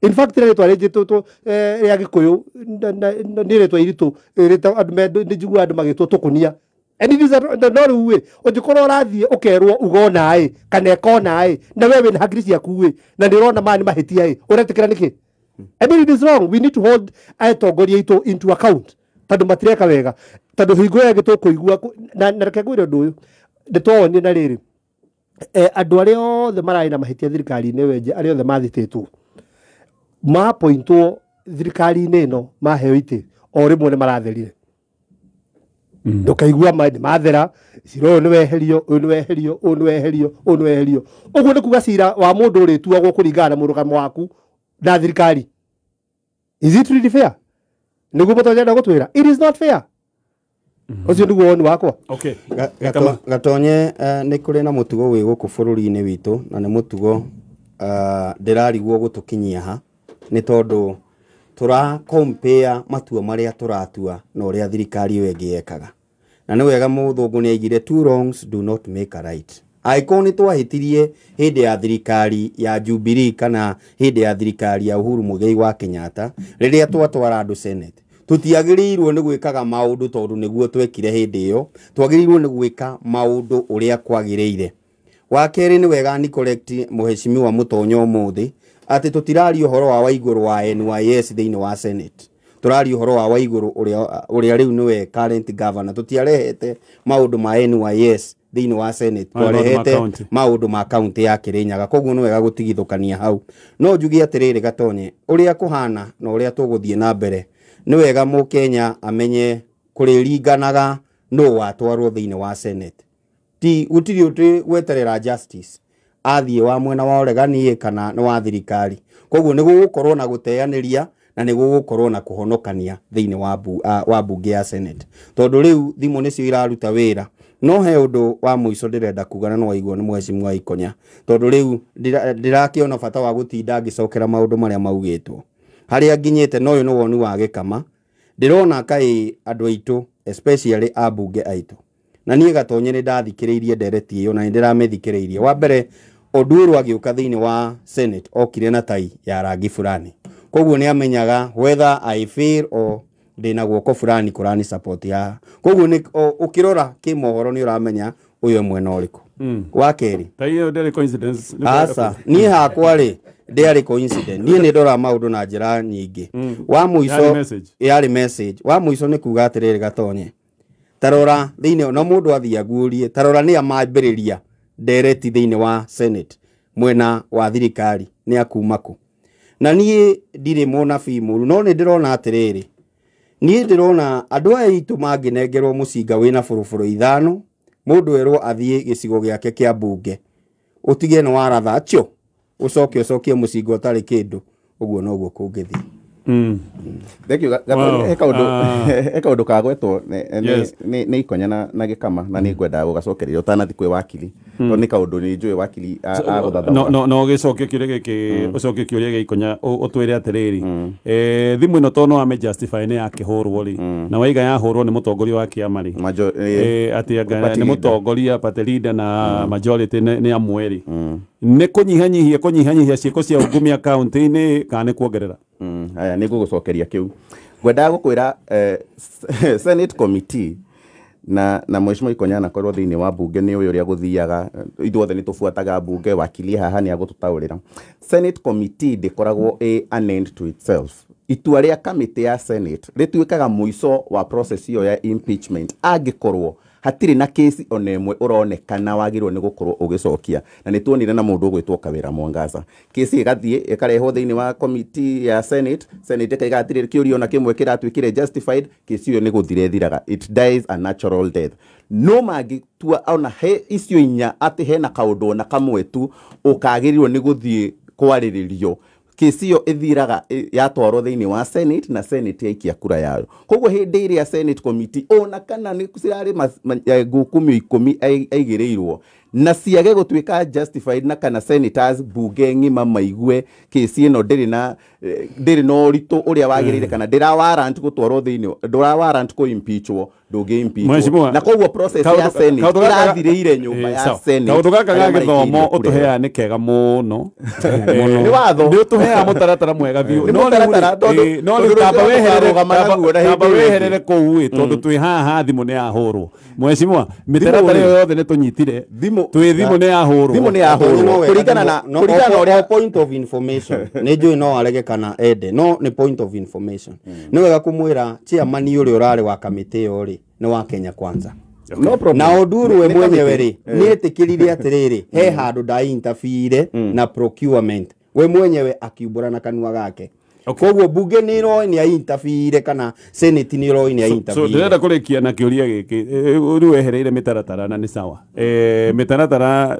In fact, rĩtwa rĩnjĩtwo rĩa Gĩkũyũ nĩ rĩtwa iritũ, rĩtwa andũ nĩ njiguaga andũ magĩtwo tũkũnia. And it is no rĩu ĩ, ũngĩkorwo ũrathiĩ ũkerwo uga ona ĩ, kana ĩka ona ĩ, na we wĩna hakiri ciaku ĩ, na nĩ ũrona maya nĩ mahĩtia ĩ, ũretĩkĩra nĩkĩ? I mean, it is wrong. We need to hold atongoria aitũ into account, tondũ matireka wega. Tondũ hingo ĩyo ĩngĩ tũkũigua na reke ngwĩre ũndũ ũyũ, nĩtwonire na rĩrĩ, andũ arĩa othe mararĩ na mahĩtia thirikari-inĩ wenje, arĩa othe mathitĩtwo, mapointwo thirikari-inĩ ĩno, maheo itĩ, o rĩmwe nĩ maratherire. Ndũkaigua nĩ mathera, cira ũyũ nĩ weherio, ũyũ nĩ weherio, ũyũ nĩ weherio, ũyũ nĩ weherio. Ũguo nĩ kuga cira wa mũndũ ũrĩtuagwo kũringana na mũrũgamo waku na thirikari. Is it really fair? Nĩguo mũtonye gũtwĩra? It is not fair. Ũcio nĩguo woni wakwa. Okay. Gatonye, nĩ kũrĩ na mũtugo wĩ gũkũ bũrũri-inĩ witũ, na nĩ mũtugo ndĩrarigwo gũtũkinyia ha, nĩ tondũ tũra compare matua marĩa tũratua na ũrĩa thirikari ĩyo ĩngĩ yekaga. Na nĩ wega mũthũngũ nĩ aigire two wrongs do not make a right. Angĩkorwo nĩ twahĩtirie hĩndĩ ya thirikari ya Jubilee kana hĩndĩ ya thirikari ya Uhuru Muigai wa Kenyatta, rĩrĩa twatwara andũ Senate, tũtiagĩrĩirwo nĩ gwĩkaga maũndũ tondũ nĩguo twekire hĩndĩ ĩyo, twagĩrĩirwo nĩ gwĩka maũndũ ũrĩa kwagĩrĩire. Wa kerĩ, nĩ wega ni correct mũheshimiwa Mũtonya ũmũthĩ atĩ tũtiraria ũhoro wa Waigũrũ wa NYS thĩinĩ wa Senate, tũraria ũhoro wa Waigũrũ ũrĩa rĩu nĩwe current governor. Tũtiarehete maũndũ ma NYS thĩinĩ wa Senate, twarehete maũndũ ma kaunti ya Kirinyaga. Koguo nĩ wega gũtigithũkania hau. No njuge atĩrĩrĩ Gatonye, ũrĩa kũhana na ũrĩa tũgũthiĩ na mbere, nĩ wega mũkenya amenye kũrĩringanaga nũ watwarwo thĩinĩ wa Senate. Ti gũtirĩ ũtĩ gweterera justice athiĩ wa mwena wa ũregani kana nĩ wa thirikari. Koguo nĩ gũgũkorwo na gũteanĩria na nĩ gũgũkorwo na kũhonokania thĩinĩ wa bunge ya Senate, tondũ rĩu thimũ nĩcio iraruta wĩra. No he ũndũ wa mũico ndĩrenda kuga, na nĩwaigua nĩ mheshimiwa Ikonya, tondũ rĩu ndirakĩona bata wa gũtinda ngĩcokera maũndũ marĩa maugĩtwo harĩa nginyĩte. No ũyũ nĩ woni wa Gĩkama, ndĩrona kaĩ andũ aitũ especially ambunge aitũ, na niĩ Gatonye nĩ ndathikĩrĩirie ndereti ĩyo na nĩ ndĩramĩthikĩrĩirie. Wa mbere, Oduor agĩũka thĩinĩ wa Senate okire na tai ya rangi fulani, koguo nĩ amenyaga whether I fail or ndĩna guoko fulani kũrani support ya. Koguo nĩ ũkĩrora kĩmohoro nĩ ũramenya ũyũ mwena ũrĩkũ. Wa kerĩ, ta iyo ndĩrĩ coincidence. Aca, niĩ hakwa rĩ ndĩarĩ coincidence. Niĩ nĩ ndora maũndũ na njĩra nyingĩ. Wa mũico yarĩ message. Wa mũico nĩ kuga atĩrĩrĩ Gatonye, tarora thĩinĩ no mũndũ athiĩ aguũrie, tarora nĩ amambĩrĩria ndereti thĩinĩ wa Senate mwena wa thirikari nĩ akuma kũ. Na niĩ ndirĩ mũnabii mũru, no nĩ ndĩrona atĩrĩrĩ, niĩ ndĩrona andũ aya aitũ mangĩnengerwo mũcinga wĩna bũrũbũrũ 5, mũndũ erwo athiĩ gĩcigo gĩake kĩa mbunge, ũtige nĩ waratha acio, ũcoke ũcokie mũcinga ũtarĩ kĩndũ, ũguo noguo kũngĩthiĩ. Thank you. He kaũndũ kagwetwo nĩ Ikonya na Gĩkama, na nĩ ngwendaga gũgacokereria ũtanathiĩ kwĩ wakili, tondũ nĩ kaũndũ nĩ njũĩ wakili agũthathaũra. No gĩcokie kĩũria gĩkĩ, ũcokie kĩũria gĩa Ikonya, ũtwĩre atĩrĩrĩ, thimũ ĩno tondũ no ame justify nĩ yakĩhũrwo rĩ, na waiga yahũrwo nĩ mũtongoria wa kĩama rĩ, atĩ anga nĩ mũtongoria party leader na majority nĩ amwe rĩ, nĩ kũnyihanyihia ciĩko cia ungumia kaunti-inĩ kana nĩ kuongerera? Aya, nĩ ngũgũcokeria kĩu. Ngwendaga gũkwĩra Senate committee na mheshimiwa Ikonya anakorwo thĩinĩ wa bunge nĩ ũyũ ũrĩa gũthiaga, ithuothe nĩ tũbuataga bunge, wakili haha nĩ agũtũtaũrĩra. Senate committee ndĩkoragwo ĩ an end to itself. Itua rĩa kamĩtĩ ya Senate rĩtuĩkaga mũico wa process ĩyo ya impeachment angĩkorwo hatirĩ na kesi ona ĩmwe ũronekana wagĩrĩirwo nĩ gũkorwo ũgĩcokia. Na nĩ tuonire na mũndũ ũgwĩtwo Kawĩra Mwangaza, kesi ĩgathiĩ ĩkarehwo thĩinĩ wa committee ya Senate, Senate ĩkaiga hatirĩ kĩũria ona kĩmwe kĩratuĩkire justified, kesi ĩyo nĩ gũthira ĩthiraga, it dies a natural death. No mangĩtua ona he icio inya atĩ hena kaũndũ ona kamwe tu ũkagĩrĩirwo nĩ gũthiĩ kwarĩrĩrio, Kesi ĩyo ĩthiraga yatwarwo thĩinĩ wa Senate na Senate yaikia kura yayo. Koguo hĩndĩ ĩrĩa Senate committee ona kana nĩ cirarĩ ngukumio 10 aigĩrĩirwo na ciage gũtuĩka justified na kana senators bunge ng'ima maigue kesi ĩno ndĩrĩ na ndĩrĩ na ũritũ ũrĩa wagĩrĩire kana ndĩra warrant gũtwarwo thĩinĩ, ndũra warrant kũ impeachwo, ndũngĩ impeachwo. Na koguo process ya Senate ĩrathirĩire nyũmba ya Senate. Kaũndũ gaka ga gĩthomo ũtũheaga nĩ kega mũno. Nĩ watho. Nĩ ũtũheaga mũtaratara mwega biũ. Nĩ mũtaratara tondũ no rĩu tamba weherere kũu ĩ, tondũ twĩ haha thimũ nĩ yahũrwo. Mheshimiwa, mĩtaratara ĩyo yothe nĩ tũnyitire. Twĩ thimũ nĩ yahũrwo. Thimũ nĩ yahũrwo. Kũringana na ũrĩa point of information nĩ njũĩ no arege kana ende, no nĩ point of information. Nĩ wega kũmwĩra chairman ũrĩa ũrarĩ wa kamĩtĩ ĩyo rĩ nĩ wa Kenya Kwanza. No problem. Na Oduru we mwenyewe rĩ nĩ etĩkĩrire atĩrĩrĩ he handũ nda interfere na procurement, we mwenyewe akiumbũra na kanua gake. Koguo bunge nĩ ĩroĩ nĩ interfere kana Senate nĩ ĩroĩ nĩ interfere. So ndĩrenda kũrĩkia na kĩũria gĩkĩ, rĩu wehereire mĩtaratara na nĩ sawa. Mĩtaratara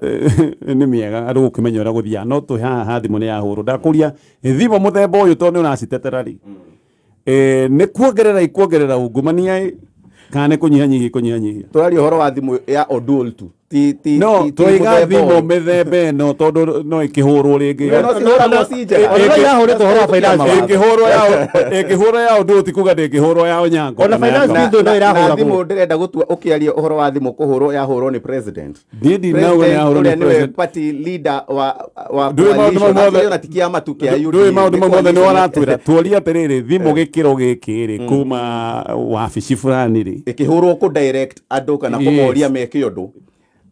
nĩ mĩega andũ gũkĩmenya ũrĩa gũthiaga, no twĩ haha thimũ nĩ yahũrwo. Ndakũria thimũ mũthemba ũyũ tondũ nĩ ũracitetera rĩ, nĩ kuongerera ikuongerera ungumania kana nĩ kũnyihanyihia kũnyihanyihia? Tũraria ũhoro wa thimũ ya Odul tu. No twaiga thimũ mĩthemba ĩno tondũ no ĩkĩhũrwo rĩngĩ. Ĩngĩhũrwo ya Odul ti kuga ndĩngĩhũrwo ya Onyango. Ona finance bill no ĩrahũragwo. Thimũ ndĩrenda gũtua ũkĩaria ũhoro wa thimũ kũhũrwo yahũrwo nĩ president. Niĩ ndinauga nĩ yahũrwo nĩ president. Party leader wa coalition na ti kĩama tu kĩa UDA. Ndũĩ maũndũ mau mothe nĩ ũratwĩra. Tuoria atĩrĩrĩ, thimũ gĩkĩro gĩkĩ rĩ kuma wabici fulani rĩ ĩkĩhũrwo kũ direct andũ kana kũmoria meke ũndũ.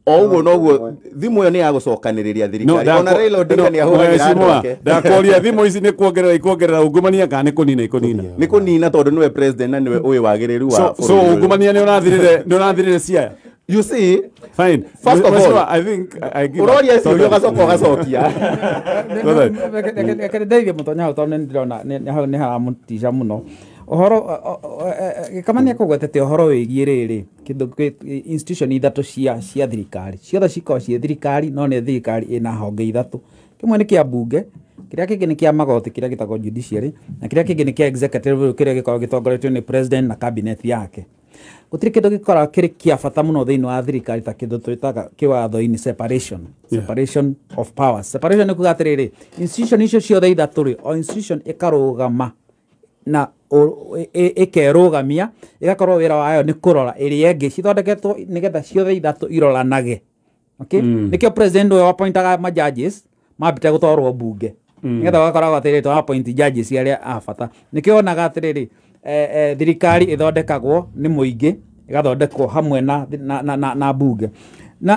O ũguo noguo thimũ ĩyo nĩ ya gũcokanĩrĩria thirikari. Ona Raila Odinga nĩ ahũragĩra andũ ake. Ndakoria thimũ ici nĩ kuongerera ikuongerera ungumania kana nĩ kũnina ikũnina? Nĩ kũnina tondũ nĩwe president na nĩwe ũĩ wagĩrĩru wa bũrũri. So ungumania nĩ ũrathirire Siaya? You see, fine. First of all, I think I give. Uroria ciũria ũgacoka ũgacokia. Reke ndeithie Mũtonya hau tondũ nĩ ndĩrona hau nĩ haramũtica mũno. Ũhoro gĩkama nĩ akũgwetete ũhoro wĩgiĩ rĩrĩ kĩndũ institution ithatũ cia thirikari ciothe cikoragwo ciĩ thirikari, no nĩ thirikari ĩna honge ithatũ. Kĩmwe nĩ kĩa bunge, kĩrĩa kĩngĩ nĩ kĩa magoti kĩrĩa gĩtagwo judiciary, na kĩrĩa kĩngĩ nĩ kĩa executive kĩrĩa gĩkoragwo gĩtongoretio nĩ president na cabinet yake. Gũtirĩ kĩndũ gĩkoragwo kĩrĩ kĩa bata mũno thĩinĩ wa thirikari ta kĩndũ twĩtaga kĩwatho-inĩ separation. Separation of powers. Separation nĩ kuga atĩrĩrĩ, institution icio ciothe ithatũ rĩ, o institution ĩkarũgama na ĩkerũgamia, ĩgakorwo wĩra wayo nĩ kũrora ĩrĩa ĩngĩ cithondeketwo nĩgetha ciothe ithatũ iroranage. Okay? Nĩkĩo president ũyũ appointaga ma judges mambĩte gũtwarwo bunge nĩgetha gũgakoragwo atĩrĩrĩ twa appoint judges arĩa a bata. Nĩkĩo wonaga atĩrĩrĩ thirikari ĩthondekagwo nĩ mũingĩ, ĩgathondekwo hamwe na bunge. Na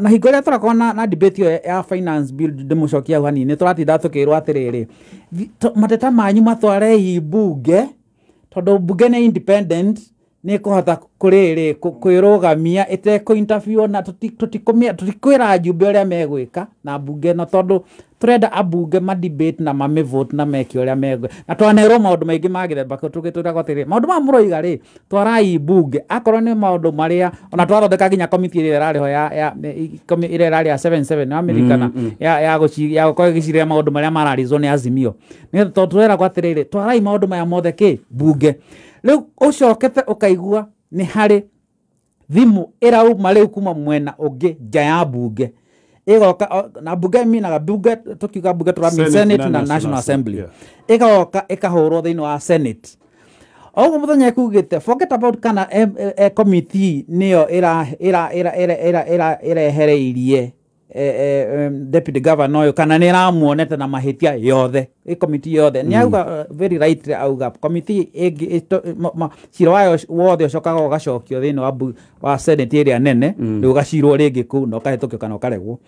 hingo ĩrĩa tũrakorwo na debate ĩyo ya finance bill ndĩmũcokia hau hanini, tũratinda tũkĩrwo atĩrĩrĩ mateta manyu matwarei bunge tondũ bunge nĩ independent, nĩ ĩkũhota kũrĩrĩ kwĩrũgamia ĩtekũ interview na tũtikwĩra ajumbe ũrĩa megwĩka na bunge no tondũ tũrenda abunge ma debate na mame vote na meke ũrĩa megwĩka. Na twanerwo maũndũ maingĩ ma gĩthemba kĩu tũgĩtwĩragwo atĩrĩrĩ maũndũ maya mũroiga rĩ twarai bunge akorwo nĩ maũndũ marĩa ona twathondeka nginya komiti ĩrĩa ĩrarĩ ho ya ĩrĩa ĩrarĩ ya 77 Amerikana ya gũkorwo ĩgĩcirĩra maũndũ marĩa mararizwo nĩ Azimio nĩgetha tondũ tũreragwo atĩrĩrĩ twarai maũndũ maya mothe kĩ bunge. Rĩu ũcokete ũkaigua nĩ harĩ thimũ ĩrauma rĩu kuma mwena ũngĩ nja ya bunge ĩgoka na bunge minaga bunge tũkiuga bunge tũramĩ Senate na National Assembly ĩgoka ĩkahũrwo thĩinĩ wa Senate. O ũguo mũthenya ĩkugĩte forget about kana committee nĩyo ĩrehereirie deputy governor ũyũ kana nĩ ĩramuonete na mahĩtia yothe ĩ committee yothe nĩ auga very right auga committee ĩngĩ cira wayo wothe ũcokaga ũgacokio thĩinĩ wa Senate ĩrĩa nene rĩu ũgacirwo rĩngĩ kũu na ũkahĩtũkio kana ũkaregwo.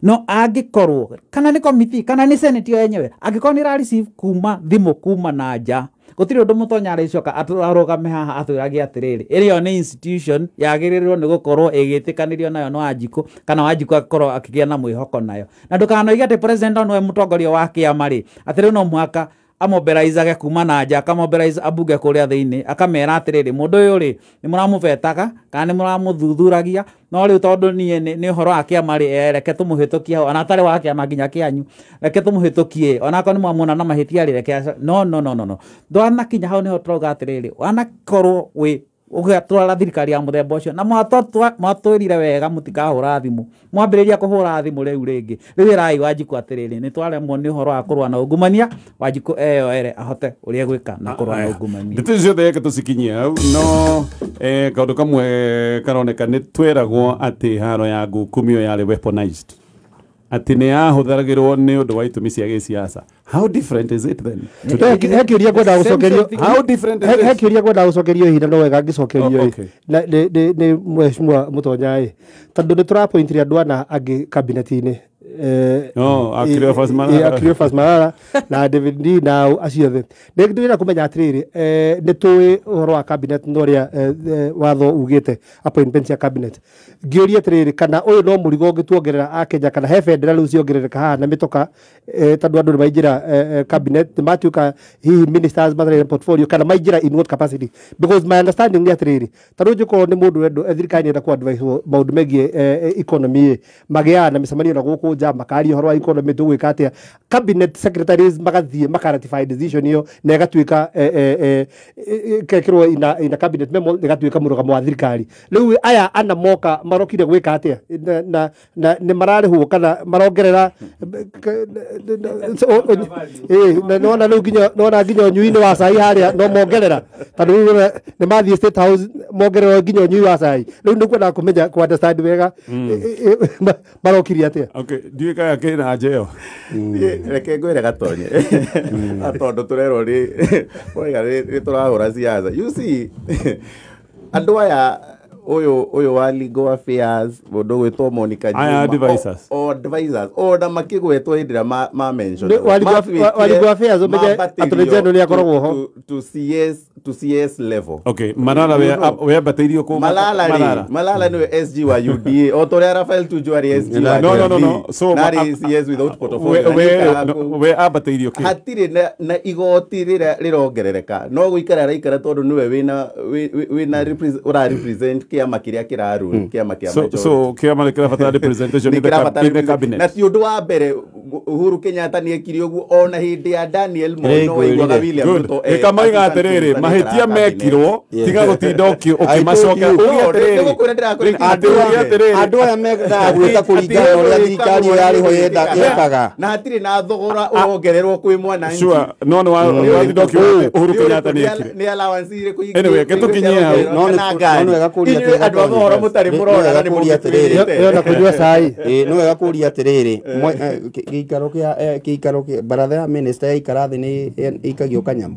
No angĩkorwo kana nĩ committee kana nĩ Senate yo yenyewe angĩkorwo nĩ ĩra receive kuma thimũ kuma na nja gũtirĩ ũndũ Mũtonya arĩcoka arũgame haha atwĩrage atĩrĩrĩ ĩrĩa nĩ institution yagĩrĩirwo nĩ gũkorwo ĩgĩtĩkanĩrio nayo nĩ Wanjikũ kana Wanjikũ akorwo akĩgĩa na mwĩhoko nayo. Na ndũkanoige atĩ president no nĩwe mũtongoria wa kĩama rĩ atĩ rĩu no mũhaka amobilizage kuma na nja, akamobilize abunge kũrĩa thĩinĩ, akamera atĩrĩrĩ, mũndũ ũyũ rĩ nĩ mũramũbetaga kana nĩ mũramũthuthuragia, no rĩu tondũ niĩ nĩ ũhoro wa kĩama rĩ, reke tũmũhĩtũkie hau, ona atarĩ wa kĩama nginya kĩanyu, reke tũmũhĩtũkie, onakorwo nĩ mwamuona na mahĩtia rĩ, reke no no no no no, ndwanakinya hau nĩho tũrauga atĩrĩrĩ, wanakorwo wĩ ũgatwara thirikari ya mũthemba ũcio na mwatwĩrire wega mũtikahũra thimũ, mwambĩrĩria kũhũra thimũ rĩu rĩngĩ, rĩu ĩrai Wanjikũ atĩrĩrĩ, nĩ twaremwo nĩ ũhoro wa kũrũa na ungumania, Wanjikũ eyoere ahote ũrĩa gwĩka na kũrũa na ungumania. Ndeto ciothe reke tũcikinyie hau, no kaũndũ kamwe karoneka nĩ tweragwo atĩ haro ya ngukumio yarĩ weaponized, atĩ nĩ yahũthagĩrwo nĩ ũndũ wa itũmi cia gĩsiasa. How different is it then? He kĩũria ngwendaga gũcokerio. How different is He it? kĩũria ngwendaga gũcokerio ihinda no wega ngĩcokerio. Oh, okay. Na nĩ mheshimiwa Mũtonya ĩ, tondũ nĩ tũrapointire andũ ana angĩ cabinet-inĩ. Oh, a Cleophas Malala. Cleophas Malala na David Ndii na acio othe. Nĩ ndĩrenda kũmenya atĩrĩrĩ, nĩ tũĩ ũhoro wa cabinet na ũrĩa watho ugĩte appointment ya cabinet. Ngĩũria atĩrĩrĩ, kana ũyũ no mũrigo ũngĩtuongerera a Kenya, kana he bendera rĩu ciongerereka haha na mĩtoka, tondũ andũ nĩ maingĩra cabinet, nĩ matuĩka hihi ministers matarĩ na portfolio, kana maingĩra in what capacity? Because my understanding nĩ atĩrĩrĩ, ta rĩu njũkorwo nĩ mũndũ wendwo thirikari nĩenda kũ advise maũndũ megiĩ economy, magĩaga na mĩcemanio na gũkũ nja, makaria ũhoro wa economy tũgwĩka atĩa, cabinet secretaries magathiĩ makaratify decision ĩyo na ĩgatuĩka ĩkekĩrwo ina cabinet memo, ĩgatuĩka mũrũgamo wa thirikari. Rĩu aya ana moka marokire gwĩka atĩa? Na nĩ mararĩhwo kana marongerera? Nona rĩu nginya nona nginya ũnyui-inĩ wa cai harĩa no mongerera, tondũ rĩu nĩ mathiĩ State House mongerera nginya ũnyui wa cai. Rĩu nĩ kwendaga kũmenya kũ understand wega marokirie atĩa. Okay, ndiũĩ kana kĩna nja ĩyo. Reke ngwĩre Gatonye, tondũ tũrerwo nĩ oiga nĩ tũrahũra siasa. You see, andũ aya ũyũ wa legal affairs, mũndũ ũgwĩtwo Monica Aya Juma, advisors. o advisors ona makĩgwetwo hĩndĩ ĩrĩa ma mention Nĩ wa legal affairs, ũmenye Attorney General nĩ akoragwo ho. To CS level. Okay, Malala wambatĩirio kũ? Malala rĩ, Malala nĩwe SG wa UDA, o ta ũrĩa Raphael Tuju arĩ SG wa No, no, no, no. DP, So, na arĩ CS without portfolio. Na nĩaikaraga kũu. We ambatĩirio kĩ? Hatirĩ na igoti rĩrĩa rĩrongerereka, no gũikara araikara tondũ nĩwe wĩna ũra represent kĩama kĩrĩa kĩrarule, kĩama kĩa So majority. so kĩama nĩ kĩrabatara representation in the in the cabinet. Na ti ũndũ wa mbere Uhuru Kenyatta nĩ ekire ũguo, ona hĩndĩ ya Daniel Moi no waiguaga William Good. Ruto Ĩkamaiga assistant atĩrĩrĩ, minister mahĩtia nĩ cabinet. mekirwo, tiga gũtinda ũkĩmacokia. I told Uge you. atĩrĩrĩ, No, nĩgũkwĩra ndĩrakwĩra atĩ uge atĩrĩrĩ, Andũ aya mendaga gwĩka kũringana na ũrĩa thirikari ĩyo yarĩ ho yekaga. Na hatirĩ na thogora ũrongererwo kwĩ mwananchi. Sure, no nĩ watinda ũkiuga atĩ Uhuru Kenyatta nĩ ekire. Nĩ allowance irĩkũ ingĩ Anyway, reke tũkinyie hau. No nĩ wega kũria Inyuĩ andũ a mohoro mũtarĩ mũrona na nĩ kũria atĩrĩrĩ. mũgĩtwĩrĩte. Ĩyo na kũnyua cai. Ĩ, nĩ wega kũria atĩrĩrĩ, gĩikaro kĩa gĩikaro kĩa baratha ya minister yaikara thĩ nĩ ĩikagio kanyamũ,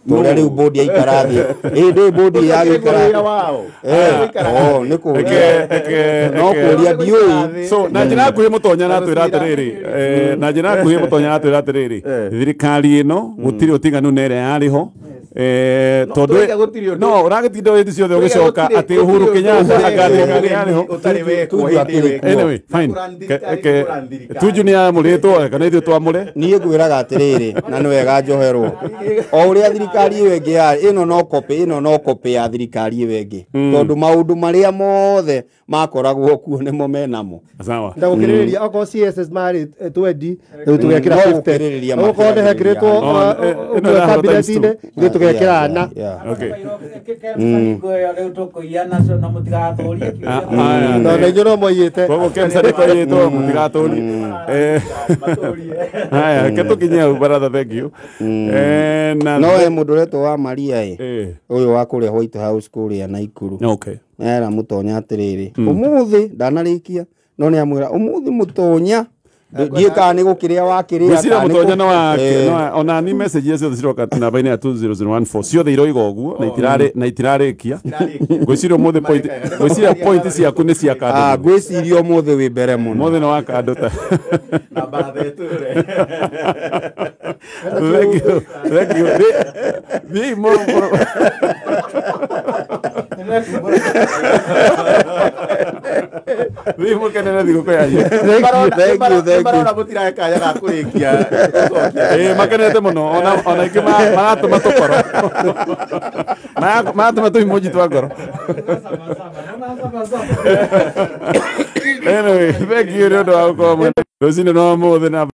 ũrĩa rĩu bodi yaikara thĩ, ĩ ndĩ bodi ya gĩikara Wĩra wao. Oh, nĩ kũria no kũria ndiũĩ. So na njĩra nguhĩ Mũtonya aratwĩra atĩrĩrĩ, na njĩra nguhĩ Mũtonya aratwĩra atĩrĩrĩ, thirikari ĩno gũtirĩ ũtiganu na ĩrĩa yarĩ ho, tondũ Tũraiga gũtirĩ ũndũ. no ũragĩtinda hĩndĩ ciothe ũgĩcoka Tũraiga atĩ Uhuru gũtirĩ Kenyatta ũndũ anga thirikari yarĩ ho. ũtarĩ wekwo Tuju hĩndĩ akĩrĩ ĩyo. kuo. Anyway, fine. Kũran thirikari, kũran thirikari. Tuju nĩ amũrĩtwo kana ithuĩ twamũre. Niĩ ngwĩraga atĩrĩrĩ, na nĩ wega njoherwo, o ũrĩa thirikari ĩyo ĩngĩ yarĩ, ĩno no copy, ĩno no copy ya thirikari ĩyo ĩngĩ, tondũ maũndũ marĩa mothe makoragwo kuo nĩmo menamo. Sawa. Ndagũkĩrĩrĩria okorwo CSS marĩ 20, rĩu tũgekĩra No 50. gũkĩrĩrĩria Okorwo nĩ hekĩrĩtwo Oh, ĩno ĩrahota times two. cabinet-inĩ, ithuĩ tũgekĩra ana. Okay. Rĩu tũkũiyana na mũtigatũrie Aya. No na inyuĩ no mwaiyĩte. Koguo KEMSA nĩ kũiyĩtwo mũtigatũrie. Haya, reke tũkinye hau baratha, thank you. Na No he mũndũ ũretwo wa Maria ĩ, ũyũ wa kũrĩa White House kũrĩa Naikuru. Okay. Era Mũtonya atĩrĩrĩ, ũmũthĩ ndanarĩkia, no nĩ amwĩra ũmũthĩ Mũtonya ndiĩ kana nĩ gũkĩrĩa wakĩrĩa Ngwĩciria kana nĩ Mũtonya no wa ona ni message iria ciothe ciroka namba-inĩ ya 20014 ciothe iroiga ũguo na itirarĩ na itirarĩkia. Ngwĩciria ũmũthĩ point, ngwĩciria point ciaku nĩ cia kandũ. Ngwĩciria ũmũthĩ wĩ mbere mũno. Ũmũthĩ nĩ wa kandũ ta. Na baratha ĩtũre. Thank you. Thank you. Thiĩi Thiĩ mũkenere thigũkũ yanyu. Thank you, thank you. Marona mũtirahe kanya ga kũrĩkia gũcokia. Ĩĩ makenete mũno ona ingĩ maratũma tũkoro. Maratũma tũimoji twa ngoro. Anyway, thank you nĩ ũndũ wa gũkorwo mwena rũcinĩ rwa ũmũthĩ na